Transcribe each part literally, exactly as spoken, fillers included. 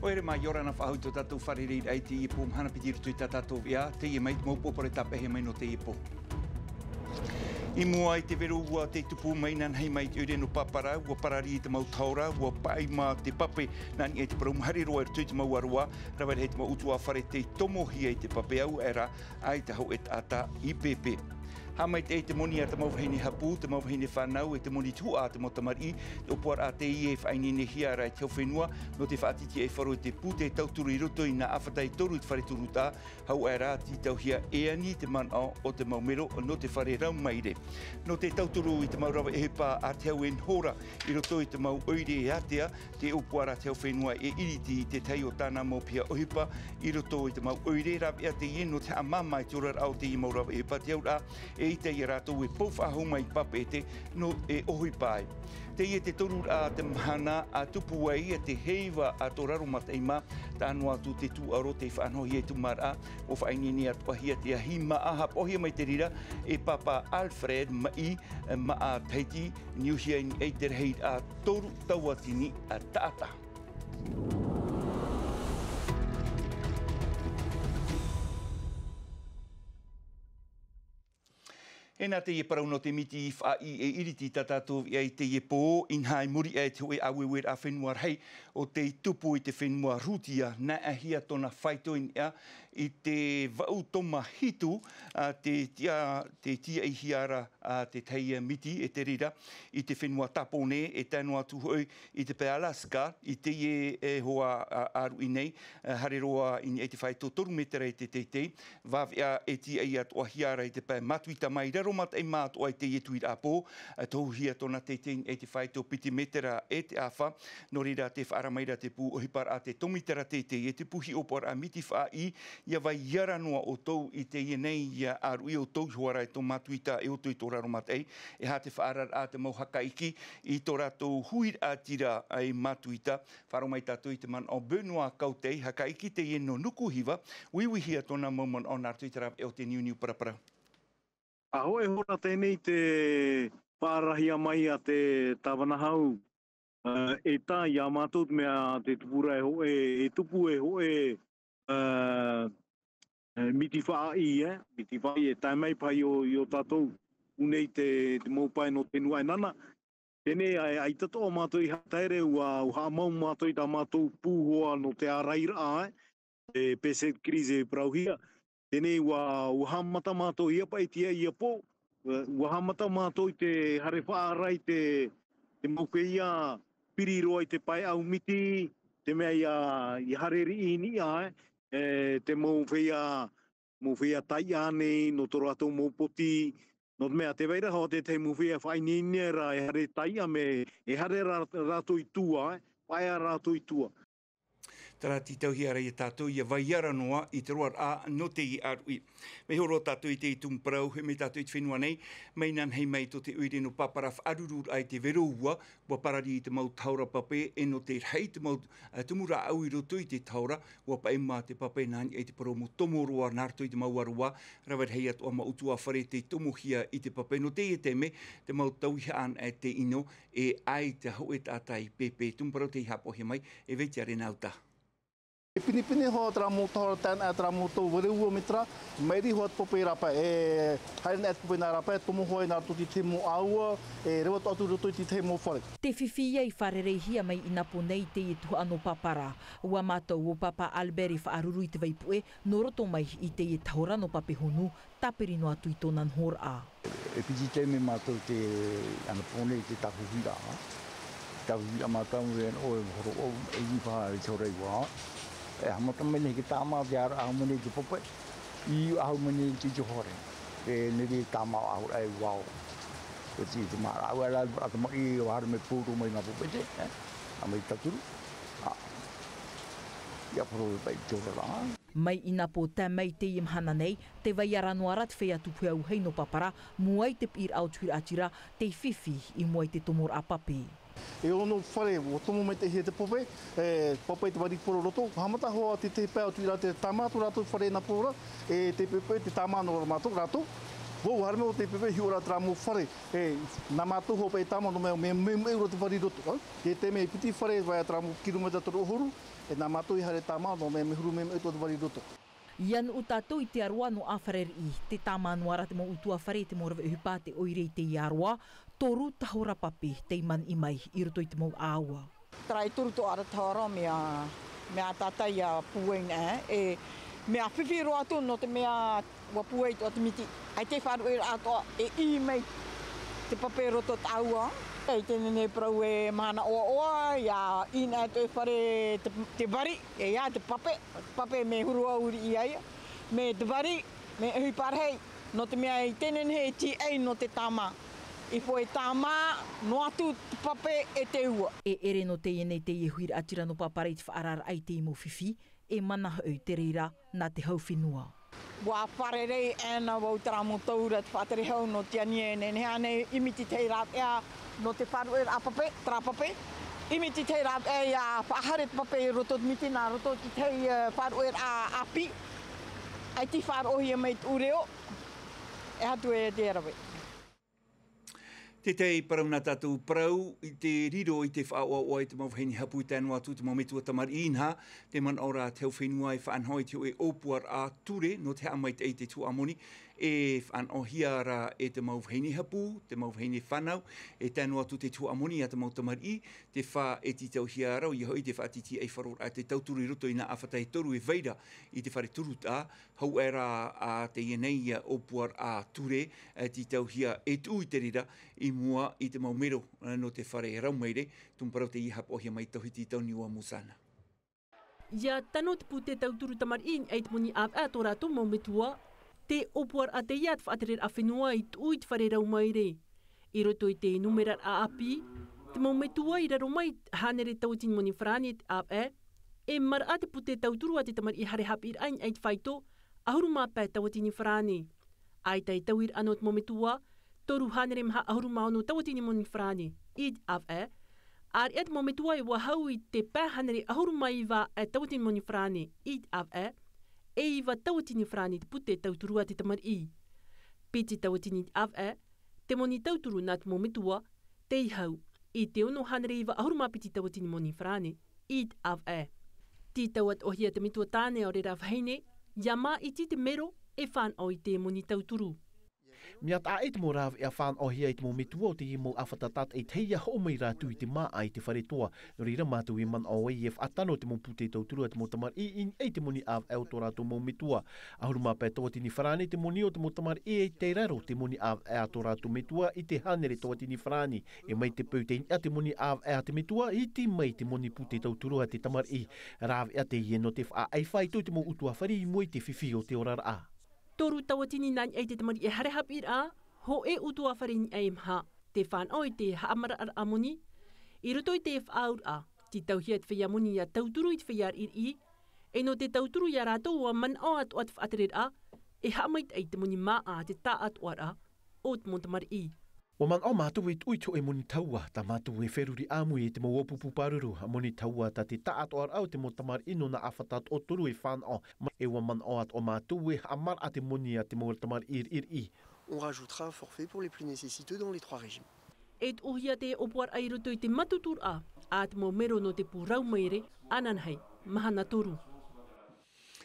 Haere mai, ʻia ora na faʻahou i tō tātou fārereiraʻa i teie pō mahana piti i roto i tā tātou veʻa, teie mai te mau pōpō e tāpeʻahia mai nō teie pō. I mua i te vero ua tei tupu mai inanahi mai i te ʻoire nō Pāpara, ua pararī te mau tahora, ua paʻi mā te pape, nā niʻa i te parau mahere roa i roto i te mau aroā, rave rahi te mau ʻutuāfare tei tomohia i te pape, auaʻe rā, ʻaita hōʻē taʻata i pēpē. Haʻamaitaʻi te moni a te mau vahine hapū, te mau vahine fānau, e te moni tuhaʻa a te mau tamariʻi, te ʻōpuaraʻa teie e faʻaineinehia ra e te hau fenua, nō te faʻatītīʻaifaro i te pūtē tauturu i roto i nā ʻāfata e toru i te fare turutaʻa, auaʻe rā, tītauhia e ani te manaʻo o te mau mero nō te fare rau maire. Nō te tauturu i te mau rave ʻohipa a te hau e noho ra i roto i te mau ʻoire ātea, te ʻōpuaraʻa te hau fenua e ʻiriti i te tahi o tāna mau piha ʻohipa i roto i te mau ʻoire, rāveʻa teie nō te haʻamāmā i te oraraʻa o teie mau rave ʻohipa, te auraʻa e ʻaita ia rātou e pou faʻahou mai i te papeʻete nō e ʻohipa ai. Teie te toruraʻa te mahana a tupu ai te heiva a tō raro mataʻi mā, taʻa noa atu te tūʻaro tei faʻanahohia i te mau maraʻa, ʻua faʻaineine atoʻahia te ahi māʻa, haʻapaʻohia mai te reira e Pāpā Alfred Maʻi, māʻa Tahiti, niuhia i niʻa i te rahiraʻa toru tauatini a taʻata. E nā teie parau nō te miti faʻaʻī e ʻiriti tā tātou veʻa i teie pō, inaha i muri aʻe i te hōʻē ʻāueueraʻa fenua rahi ʻo tei tupu i te fenua Rūtia, nā ʻahia tōna faito i niʻa i te vaʻu toma hitu, a, te tia-, te tiaʻihia ra a te tahi miti e te reira i te fenua Tāpōnē, e tae noa atu hoʻi i te pae Alaska, i teie e hoa a, ʻāruʻi nei, e, haere roa i niʻa i te faito toru metera i te teitei, vāveʻa e tiaʻi atoʻahia ra i te pae Matuita mā, i raro mataʻi mā atoʻa i teie tuiraʻa pō, e, tohuhia tōna teitei i niʻa i te faito piti metera e te ʻāfa, nō reira tē faʻaara mai ra te pū ʻohiparaʻa te tomitera teitei, e te puhi ʻōpuaraʻa miti faʻaʻī, ʻia vai ara noa ʻoutou i teie nei, ʻia ʻāruʻi ʻoutou iho ā ra e tō Matuita e ʻoutou i tō raro mataʻi, e aha te faʻaararaʻa te mau hakaʻiki i tō rātou huiraʻatira i Matuita. Faʻaroʻo mai tātou i te manaʻo o Benoit Kautei, hakaʻiki teie nō Nukuhiva, uiuihia tōna mau manaʻo nā roto i te rāveʻa o te niuniu parapara. ʻA hōʻē hora teie te faʻaarahia mai a te tāvana hau, ā, e tā ia mātou, te mea te tupuraʻa e hōʻē, e tupu e hōʻē, ā, e, miti faʻaʻī, e, miti faʻaʻī e tae mai paʻi i ō, i ō tātou, ʻū nei te, te mau pae nō te nuʻa e nana. Teie, ʻaita atoʻa mātou i haʻatere, ʻua, ʻua haʻamau mātou i tā mātou pū hoa nō te ārairaʻa, e, te P C crise e parauhia. Teie, ʻua, ʻua haʻamata mātou i ʻapaʻi i teie pō, e, ʻua haʻamata mātou i te haere faʻaara i te, te mau feiā piri roa i te pae ʻaumiti, te mea ʻia, ʻia haere riʻi i niʻa, e, e, te mau feiā, mau feiā taiʻa nei, nō tō rātou mau poti, nō te mea tē vai ra hoʻi te tahi mau feiā faʻaineine ra e haere taiʻa mea, e haere rā-, rātou i tua, e, paʻi rātou i tua. Terā tītauhia ra ia tātou ʻia vai ara noa i te roaraʻa nō teie ʻāruʻi. Mea hōroʻa tātou i te tumu parau, e mea tātou i te fenua nei, mai inanahi mai tō te ʻoire nō Pāpara faʻarururaʻa i te vero ua, ʻua pararī te mau tahora pape, e nō te rahi te mau, e, tumu rāʻau i roto i te tahora, ʻua paʻi mā te pape nā niʻa i te parau mau tomo roa nā roto i te mau aroā, rave rahi atoʻa mau ʻutuāfare tei tomohia i te pape. Nō teie taime, te mau tauihaʻa anaʻe tei ʻino, e ʻaita hōʻē taʻata i pēpē. Tumu parau tei haʻapaʻohia mai e Vetiare Nauta. E pinepine hoʻi terā mau tahora tae ana, terā mau tau vero ua metera, maʻiri hoʻi te pape i rāpae, e haere ana te pape nā rāpae, tomo hoʻi nā roto i te tahi mau ʻāua, e reva atoʻa atu i roto i te tahi mau fare. Te fifi ia i fārereihia mai i Inapō nei i teie tuhaʻa nō Pāpara. ʻUa mātau ʻo Pāpā Albert i faʻaruru i te vaipuʻe, nō roto mai i teie tahora nō Papehonu, tāpiri noa atu i tōna nohoraʻa. E piti taime mātou te, i Inapō i te tāhuhiraʻa. Tāhuhiraʻa mātou e, ʻo e horo ʻo, e iva i te hora iva. E haʻamata mai nei te tāmā, te ara, ʻahu mai nei te pape. I ʻahu mai nei te, te hore. E neri tāmā ʻahu ra e vao. E te, te mā, ʻahu e rā, ʻa te maʻi, ʻua haere mai pūrū mai nā pape te, e. ʻA mai taturu. ʻA. ʻIa poro e pai te oraraʻa. Mai Inapō tae mai teie mahana nei, tē vai ara noa ra te feiā tupu auahi nō Pāpara, mua i te piʻiraʻa o te huiraʻatira, tei fifi i mua i te tomoraʻa pape. E ono fare, ʻua tomo mai te hia te pape, e, pape i te vari poro roto, haʻamata hoʻi te, te pae o te huiraʻatira tāmā tō rātou fare Inapō ra, e te pepe, te tāmā nō mātou rātou. Hou, haere mai o te pepe, hiʻo ra terā mau fare. E, nā mātou hoʻi paʻi e tāmā, nō te mea, mea, mea, mea ʻaore te fare i roto, ā? E te mea e piti fare, vai terā mau kiromētera toru ʻahuru, e nā mātou e haere tāmā, nō te mea mea huru, mea, mea ʻaore te fare i roto. ʻIa nuʻu tātou i te ʻāroa nō ʻĀfare riʻi, tē tāmā noa ra te mau ʻutuāfare, te mau rave ʻohipa, te ʻoire i teie ʻāroa, toru tahora pape tei maniʻi mai i roto i te mau ʻāua. Terā e toru atoʻa ra tahora, mea, mea tātaʻi ʻia pūai nei, e mea fifi roa atu, nō te mea ʻua pūai atoʻa te miti. ʻAita e faʻaruʻeraʻa atoʻa, e ʻī mai te pape i roto tāua. ʻAita e nehenehe parau e mahana ʻoaʻoa, ʻia ʻī nei atoʻa e fare te, te vari, e ʻia te pape, te pape mea huru au riʻi ia, mea te vari, mea ʻohipa rahi, nō te mea ʻaita e nehenehe e tīaʻi nō te tāmā. I fo e tāmā, noa atu te pape e te ua. E ʻere nō teie nei teie huiraʻatira nō Papara i te faʻaararaʻa i te mau fifi, e mana hoʻi te reira nā te hau fenua. ʻUa fārerei ana vau terā mau taura te faʻatere hau nō te ani e nehenehe ānei ʻimiti te rāveʻa nō te faʻaruʻeraʻa pape, terā pape. ʻImiti te rāveʻa ʻia faʻahaere te pape i roto te miti nā roto i te, e, faʻaruʻeraʻa ʻāpī. ʻAita i faʻaroʻohia mai te ʻūreo. E hatu e te rave. Tētahi parau nā tātou parau i te riro i te faʻaʻoaʻoa i te mau vahine hapū, e tae noa atu te mau metua tamariʻi, inaha, te manaʻo ra te hau fenua e faʻanaho i te hōʻē ʻōpuaraʻa ture nō te haʻamaitaʻi i te tuhaʻa moni, e faʻanahohia ra e te mau vahine hapū, te mau vahine fānau, e tae noa atu te tuhaʻa moni a te mau tamariʻi, te fā e tītauhia ra, ʻoia hoʻi te faʻatītīʻaifaroraʻa te tauturu i roto i nā ʻāfata e toru e vai ra i te fare turutaʻa, hau aʻe rā ā teie nei ʻōpuaraʻa ture, e tītauhia e tuʻu i te reira i mua i te mau mero, ā, nō te fare rau maere, tumu parau teie haʻapaʻohia mai Tauhiti Tauniua Musana. ʻIa tano te pūtē tauturu tamariʻi i niʻa i te moni ʻāvaʻe a tō rātou mau metua, te ʻōpuaraʻa teie a te faʻatereraʻa fenua i tuʻu i te fare rau maere. I roto i te nūmeraraʻa ʻāpī, te mau metua i raro mai hānere tauatini moni farāne te ʻāvaʻe, e maraʻa te pūtē tauturu a te tamariʻi haere haʻapiʻiraʻa i niʻa i te faito, ʻahuru mā pae tauatini farāne. ʻAita e tauiraʻa nō te mau metua, toru hānere maha ʻahuru mā ono tauatini moni farāne i te ʻāvaʻe. ʻĀreʻa te mau metua e ua hau i te pae hānere ʻahuru mā iva tauatini moni farāne i te ʻāvaʻe, e iva tauatini farāne te pūtē tauturu a te tamariʻi. Piti tauatini i te ʻāvaʻe, te moni tauturu nā te mau metua, tei hau i te ono hānere iva ʻahuru mā piti tauatini moni farāne i te ʻāvaʻe. Tītau atoʻahia te metua tāne ʻaore rā vahine, ʻia māʻiti te mero e fānaʻo i te moni tauturu. Mea taʻa ʻē te mau rāveʻa fānaʻohia e te mau metua o teie mau ʻāfata tātaʻitahi ʻia hoʻo mai rātou i te māʻa i te fare toa. Nō reira mātou e manaʻo ai e faʻatano te mau pūtē tauturu a te mau tamariʻi i niʻa i te moni ʻāvaʻe o tō rātou mau metua. ʻAhuru mā pae tauatini farāne te moni o te mau tamariʻi e tei raro te moni ʻāvaʻe a tō rātou metua i te hānere tauatini farāne. E mai te peu tei niʻa te moni ʻāvaʻe a te metua, iti mai te moni pūtē tauturu a te tamariʻi. Rāveʻa teie nō te faʻaʻai faito i te mau ʻutuāfare i mua i te fifi o te oraraʻa. Toru tauatini nā niʻa i te tamariʻi haere haʻapiʻiraʻa, hōʻē ʻutuāfare i niʻa e maha, te fānaʻo i te haʻamaraʻaraʻa moni. I roto i te faʻaauraʻa, tītauhia te feiā moni ʻia tauturu i te feiā riʻiriʻi, e nō te tauturu ia rātou ʻua manaʻo atoʻa te faʻatereraʻa e haʻamaitaʻi i te moni māʻa a te taʻatoʻaraʻa o te mau tamariʻi. ʻUa manaʻo mātou e tuʻu i te hōʻē moni tahua, tā mātou e feruri ʻāmui i te mau ʻōpūpū pāruru, moni tahua tā te taʻatoʻaraʻa o te mau tamariʻi nō nā ʻāfata toʻotoru e fānaʻo, e ʻua manaʻo atoʻa mātou e haʻamaraʻa te moni a te mau tamariʻi riʻiriʻi. On rajoutera un forfait pour les plus nécessiteux dans les trois régimes. E tuʻuhia te ʻōpuaraʻa i roto i te mātutururaʻa a te mau mero nō te pū rau maere, ananahi, mahana toru.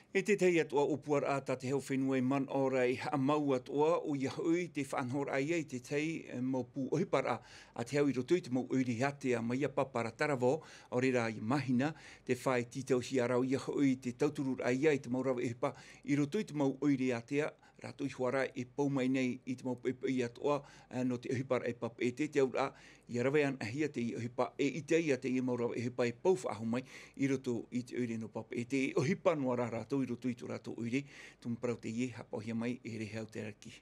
E tētahi atoʻa ʻōpuaraʻa tā te hau fenua e manaʻo ra e haʻamau atoʻa, ʻoia hoʻi te faʻanahoraʻa ia i tētahi, e, mau pū ʻohiparaʻa a te hau i roto i te mau ʻoire ātea mai ia Papara, Taravao, ʻaore rā ia Mahina, te fā e tītauhia ra ʻoia hoʻi te tautururaʻa ia i te mau rave ʻohipa i roto i te mau ʻoire ātea, rātou iho ā rā e pau mai nei i te mau poʻipoʻi atoʻa, ā, nō te ʻohiparaʻa i Papeʻete. Te auraʻa, ʻia rave anaʻe hia teie ʻohipa, e ʻite ai ia teie mau rave ʻohipa e pau faʻahou mai i roto i te ʻoire nō Papeʻete, e ʻohipa noa rā rātou i roto i tō rātou ʻoire, tumu parau teie haʻapaʻohia mai e Rehau Teraki.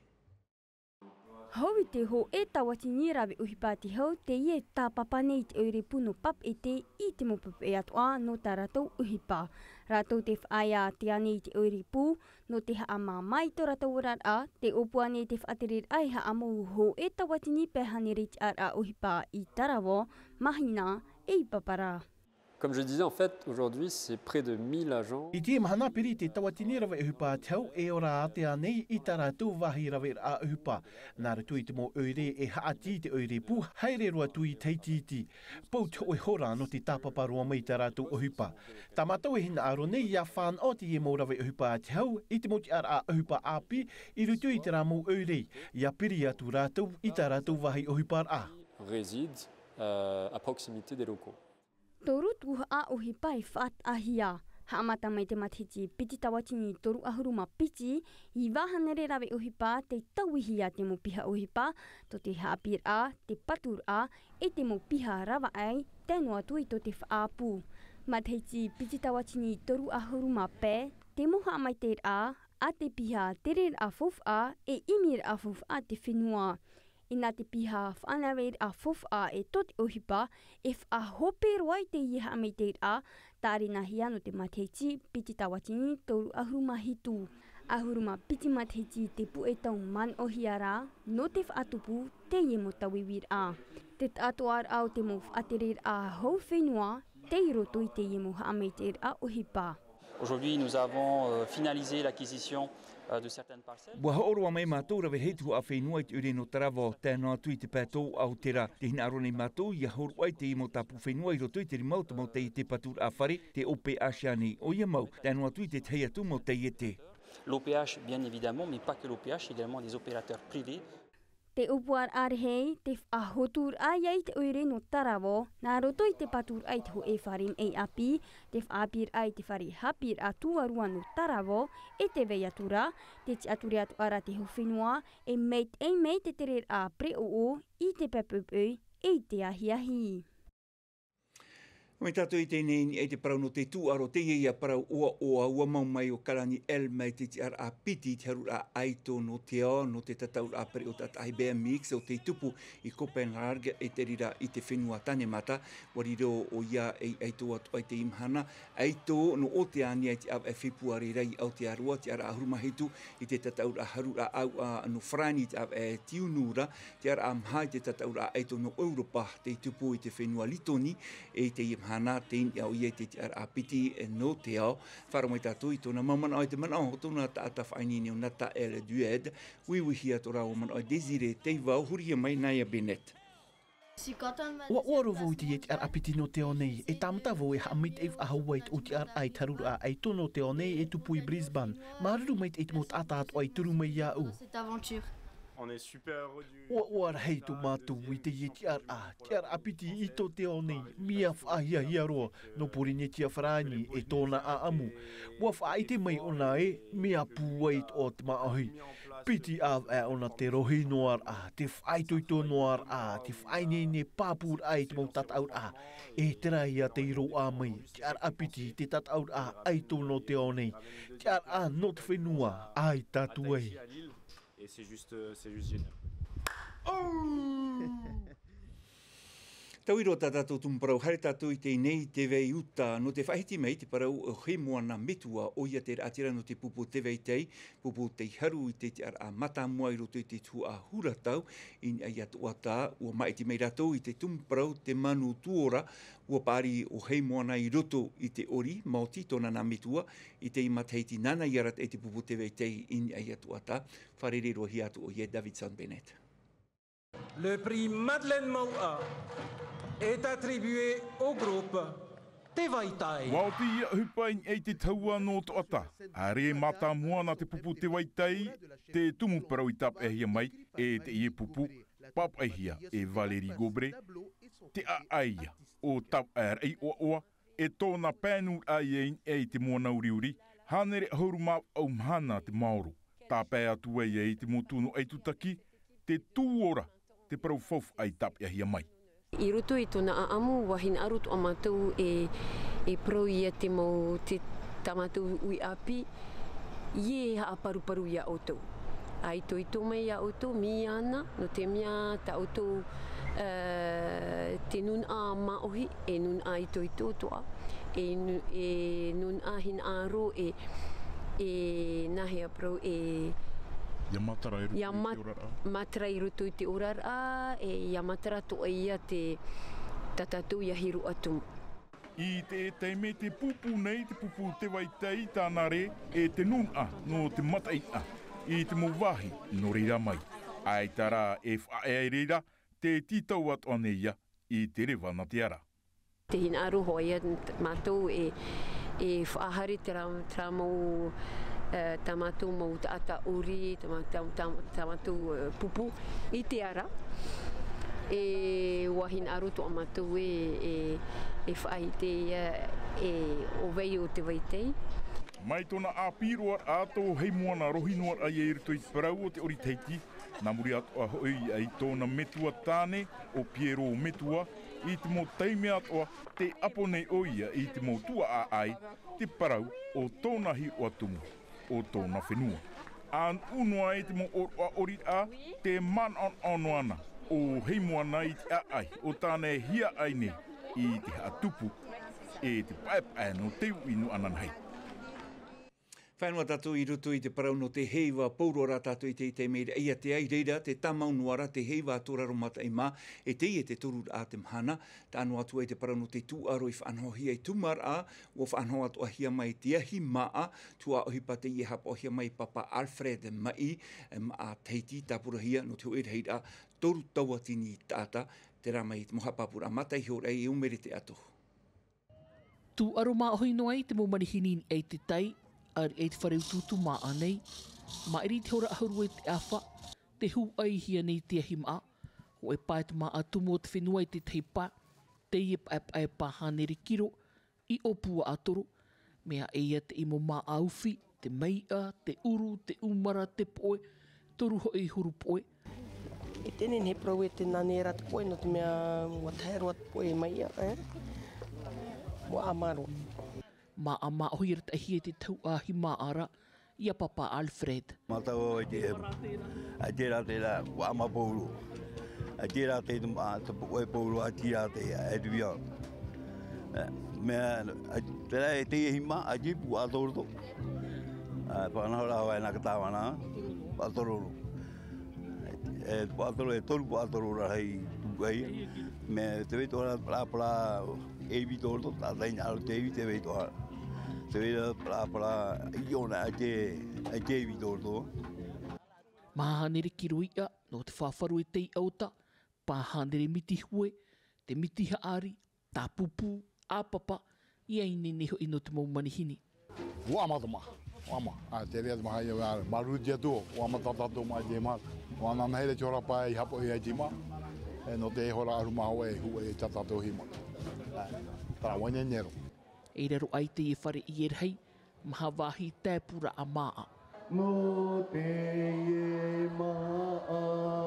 Hou i te hōʻē tauatini rave ʻohipa a te hau, teie e tāpapa nei i te ʻoire pū nō Papeʻete i te mau poʻipoʻi atoʻa nō tā rātou ʻohipa. Rātou tē faʻaea atu nei i te ʻoire pū, nō te haʻamāmā i tō rātou oraraʻa, tē ʻōpua nei te faʻatereraʻa e haʻamau hōʻē tauatini pae hānere i te ʻāraʻa ʻohipa i Taravao, Mahina, e i Papara. Comme je disais, en fait, aujourd'hui, c'est près de mille agents. I teie mahana piri te tauatini rave ʻohipa te hau e ora ātea nei i tā rātou vāhi raveraʻa ʻohipa. Nā roto i te mau ʻoire e haʻati i te ʻoire pū, haere roa atu i te tītī. Pau te hōʻē hora nō te tāpapa roa mai i tā rātou ʻohipa. Tā mātou e hinaʻaro nei ʻia fānaʻo teie mau rave ʻohipa te hau i te mau tiʻaraʻa ʻohipa ʻāpī i roto i terā mau ʻoire, ʻia piri atu rātou i tā rātou vāhi ʻohiparaʻa. Réside, euh, à proximité des locaux. Toru tuhaʻa ʻohipa e faʻataʻahia. Haʻamata mai te matahiti piti tauatini toru ʻahuru mā piti, iva hānere rave ʻohipa tei tauihia te mau piha ʻohipa, tō te haʻapiʻiraʻa, te paturaʻa, e te mau piha ravaʻai, tae noa atu i tō te faʻaʻapu. Matahiti piti tauatini toru ʻahuru mā pae, te mau haʻamaitaʻiraʻa a te piha tereraʻa faufaʻa e ʻimiraʻa faufaʻa a te fenua. Inā te piha faʻanahoraʻa faufaʻa e tō te ʻohipa, e faʻahope roa i teie haʻamaitaʻiraʻa, tārenahia nō te matahiti piti tauatini toru ʻahuru mā hitu. ʻAhuru mā piti matahiti te puʻe tau manaʻohia ra, nō te faʻatupu teie mau tauiuiraʻa. Te taʻatoʻaraʻa o te mau faʻatereraʻa hau fenua, tei roto i teie mau haʻamaitaʻiraʻa ʻohipa. Aujourd'hui, nous avons, euh, finalisé l'acquisition, euh, de certaines parcelles. ʻUa hoʻo roa mai mātou rave rahi tuhaʻa fenua i te ʻoire nō Taravao, tae noa atu i te pae tōʻa o terā. Tē hinaʻaro nei mātou ʻia hōroʻa i teie mau tāpū fenua i roto i te rima o te mau taiete paturaʻa fare, te O P H ānei, ʻoia mau, tae noa atu i te tahi atu mau taiete. L'O P H, bien évidemment, mais pas que l'O P H, également des opérateurs privés. Te ʻōpuaraʻa rahi, te faʻahoturaʻa ia i te ʻoire nō Taravao, nā roto i te paturaʻa i te hōʻē fare maʻi ʻāpī, te faʻaʻāpīraʻa i te fare haʻapiʻiraʻa tuarua nō Taravao, e tē vai atu ra, te tiʻaturi atoʻa ra te hau fenua, e maitaʻi mai te tereraʻa pereʻoʻo, i te pae poʻipoʻi, e i te ahiahi. Mai tātou i teie nei, i te parau nō te tūʻaro, teie ia parau ʻoaʻoa, ʻua mau mai ʻo Kalani El mai te tiʻaraʻa piti i te haruraʻa ʻaito nō te ao, nō te tataʻuraʻa pereʻoʻo taʻataʻahi B M X o tei tupu i Copenhague, e te reira i te fenua Tanemata. ʻUa riro ʻoia ei ʻaito atoʻa i teie mahana, ʻaito nō Oteania i te ʻāvaʻe Fepuare ra i Aotearoa, tiʻaraʻa ʻahuru mā hitu i te tataʻuraʻa haruraʻa ʻauʻa nō Farāni i te ʻāvaʻe Tiunu ra, tiʻaraʻa maha i te tataʻuraʻa ʻaito nō ʻEuropa, tei tupu i te fenua Litoni, e i teie mahana, tei niʻa ʻoia i te tiʻaraʻa piti nō te ao. Faʻaroʻo mai tātou i tōna mau manaʻo, e te manaʻo o tōna taʻata faʻaineine ʻo Nathaël Dued, uiuihia tō rāua manaʻo e Désiré Teivao, hurihia mai Naïa Bennett. ʻUa ʻoaʻoa roa vau i teie tiʻaraʻa piti nō te ao nei, e tāmata vau e haʻamaitaʻi faʻahou ai i tōʻu tiʻaraʻa i te haruraʻa ʻaito nō te ao nei e tupu i Brisbane. Māuruuru maitaʻi i te mau taʻata atoʻa i turu mai iāʻu. ʻUa ʻoaʻoa rahi tō mātou i teie tiʻaraʻa, tiʻaraʻa piti i tō te ao nei, mea faʻahiahia roa nō Pōrīnetia Farāni e tōna ʻāʻamu. ʻUa faʻaʻite mai ʻōna ē, mea pūai tō te māʻohi. Piti ʻāvaʻe ʻōna te rohi noa ra, te faʻaitoito noa ra, te faʻaineine pāpūraʻa i te mau tataʻuraʻa. E terā ia tei roaʻa mai, tiʻaraʻa piti te tataʻuraʻa ʻaito nō te ao nei, tiʻaraʻa nō te fenua, ʻaita atu ai. Et c'est juste, euh, c'est juste génial. Tauiro tā tātou tumu parau, haere tātou i teie nei i Tevai Uta, nō te faʻahiti mai te parau o Heimoana Metua, ʻoia te raʻatira nō te pupu Tevai Tai, pupu tei haru i te tiʻaraʻa mātāmua i roto i te tuhaʻa huratau, i niʻa iā Toʻatā, ʻua māʻiti mai rātou i te tumu parau Te Manu Tuora, ʻua paʻari ʻo Heimoana i roto i te ʻori, Maoti tōna nā metua, i teie matahiti nāna i arataʻi te pupu Tevai Tai i niʻa iā Toʻatā, fārerei-roa-hia atu ʻoia e Davidson Bennett. Le prix Madeleine Mauʻa est attribué au groupe Tevai Tai. ʻUa oti ia ʻohipa i niʻa i te tahua nō Toʻatā. ʻAreʻa mātāmua nā te pupu Tevai Tai te tumu parau i tāpeʻahia mai, e teie pupu, pāpaʻihia e Valérie Gobret, te ʻāʻai ia o Tavaʻaraʻi ʻOaʻoa, e tōna paenuraʻa ia i niʻa i te moana uriuri, hānere ʻahuru mā vaʻu mahana te maoro. Tāpae atu ai i te motu nō Aitutaki, te Tuora, te parau faufaʻa i tāpeʻahia mai. I roto i tōna ʻāʻamu, ʻua hinaʻaro atoʻa mātou e, e parau ia te mau, te, tā mātou uʻi ʻāpī, ʻia haʻaparuparu iā ʻoutou. ʻA itoito mai iā ʻoutou, mea ana, nō te mea tā ʻoutou, ā, te nūnaʻa māʻohi, e nūnaʻa itoito atoʻa, e nu-, e nūnaʻa hinaʻaro, e, e nāhea parau, e ʻia matara i roto ʻia i te mat-, oraraʻa. Matara i roto i te oraraʻa, e ʻia matara atoʻa ia te, tā tātou ʻia hiroʻa tumu. I te taime te pūpū nei te pupu te vaitaʻi tāna rē e te nūnaʻa nō te mataʻinaʻa i te mau vāhi nō reira mai. ʻAita rā e faʻaea i reira te tītau atoʻa nei ia i te reva nā te ara. Te hinaʻaro hoʻi ia mātou e e faʻahaere te rā te rā mau tā mātou mau taʻata ʻori tā mātou pupu i te ara. E ua hinaʻaro toʻa mātou e e faʻaite ia e ʻōvai o te vaitaʻi. Mai tōna ʻāpī roa rā tō hei moana rohi noa rā ia i roto i te parau o te ʻori tahiti. Nā muri atoʻa hoʻi ia i tōna metua tāne o piero metua i te mau taime atoʻa te ʻapo nei ʻo ia i te mau tuaʻaʻai te parau o tōna hiroʻa tumu o tōna fenua. A nuʻu noa i te mau ʻoroʻa ʻoriraʻa te manaʻonaʻo noa ana ʻo hei moana i te ʻaʻai o tāna e hiaʻai nei i te haʻatupu e te paepae nō te uʻi noa ananahi. Faʻaea noa tātou i roto i te parau nō te heiva pauroa rā tātou i te ite mai raʻi a te ai reira te tāmau noa rā te heiva tōraro mataʻi mā. E teie te toru raʻa te mahana. Taʻa noa atu ai te parau nō te tūʻaro i faʻanahohia i tūmaraʻa ua faʻanaho atoʻahia mai te ahi māʻa. Tuaʻohipa teie hapaʻohia mai papa alfred maʻi maʻa tahiti tāpurahia nō te hoʻi rahiraʻa toru tauatini taʻata. Terā mai i te mau haʻapāpūraʻa mata i horaʻa i ʻōmerete atu. Tūʻaro māʻohi noa ai te mau manihini i te tai ari ai te fare utuutu māʻa nei. Maʻiri te hora ʻahuru e te ʻafa te hūʻaihia nei te ahi māʻa. Hoʻe pae te māʻa tumu o te fenua i tētahi pā. Teie paepae pā hānere kiro i ʻōpua ʻatoro. Mea ʻē ia te ʻimo māʻa ufi te maiʻa te ʻuru te ʻumara te poʻe toru hoʻi huru poʻe. E teie nei parau e te nane rā te poʻe nō te mea ua tahe roa te poʻe maiʻa. Ua ʻama roa. Māʻa māʻohi rā taʻahi e te tauʻahi māʻa rā. Ia papa alfred. Mātou ai te ʻehu ai te rā te rā ua ʻama pauroa. Ai te rā te te mā te poʻe pauroa ai te rā te e te via. Mea te rā e te ihi mā ai te puʻa toroto. Whakanaho rā hoa e nā ka tāvana puʻa tororo. E puʻa toro e toru puʻa toro rā hei tupu ai. Mea te vei tō rā parapara e ivi tōroto tātai nā aro te ivi te vei tō rā te vei rā parapara i ʻōna ai te ai te ivi tōroto. Maha hānere kiro iʻa nō te faʻafaru e tei ʻauta. Pā hānere miti hue te miti haʻari tāpupū ʻāpapa. Ia ineine hoʻi nō te mau manihini. Ua ʻama te mā ua ʻama. Te reira te maha ia mea maruti atu ua ʻama tā tātou mā i te mā. Ua nanahi rā te hora pae i hapoʻi ai te mā. E nō te hora ʻaru mā hoʻe e huʻe i tā tātou hima. Tara ua ineine roa. I raro ai teie fare i e rahi maha vāhi taepura a māʻa. Nō teie māʻa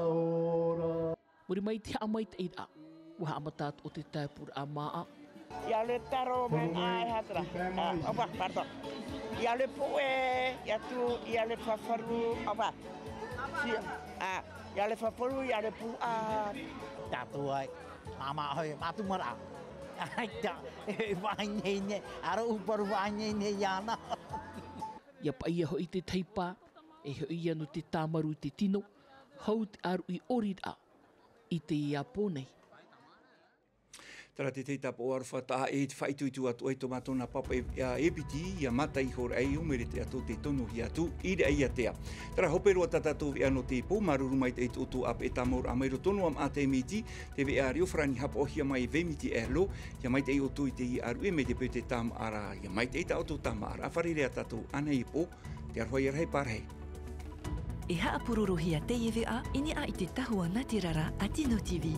ora. Muri mai i te haʻamaitaʻiraʻa ua haʻamata atu o te taepura a māʻa. Ia le taro mai ai hatra. Opa pardon. Ia le puʻe ia tu ia le fafaru opa. Ia le fafaru ia le puʻa. Tātou ai māʻa hoi mātumaraʻa. Aita e vaineine aro uparu vaineine iana. Ia paʻia hoʻi te tahi pā e hoʻi ia nō te tāmaru i te tino. Hau te aruʻi ʻoriraʻa i te ia pō nei. Tara te tei tāpaʻo aroha taʻa e te faʻaitoito atu ai tō mātou nā papa e a ebiti ia mata i hora ai o merete atu te tonohi atu i reʻa ia tea. Tara hope roa tā tātou veʻa nō te pō māuruuru mai te ʻaito ʻoto a peʻe tāmauraʻa mai roto noa maʻa te miti. Te veʻa reo farani hapaʻohia mai e vemiti ʻelo. Ia maitaʻi ʻoto i te ia aruʻe mai te peu te tāmaʻara ia maitaʻi tā ʻoto tāmaʻara a fare rea tātou ana i pō. Te aroha ia rahi pārahi. E haʻapurorohia teie veʻa i niʻa i te tahua natirara a tino tv.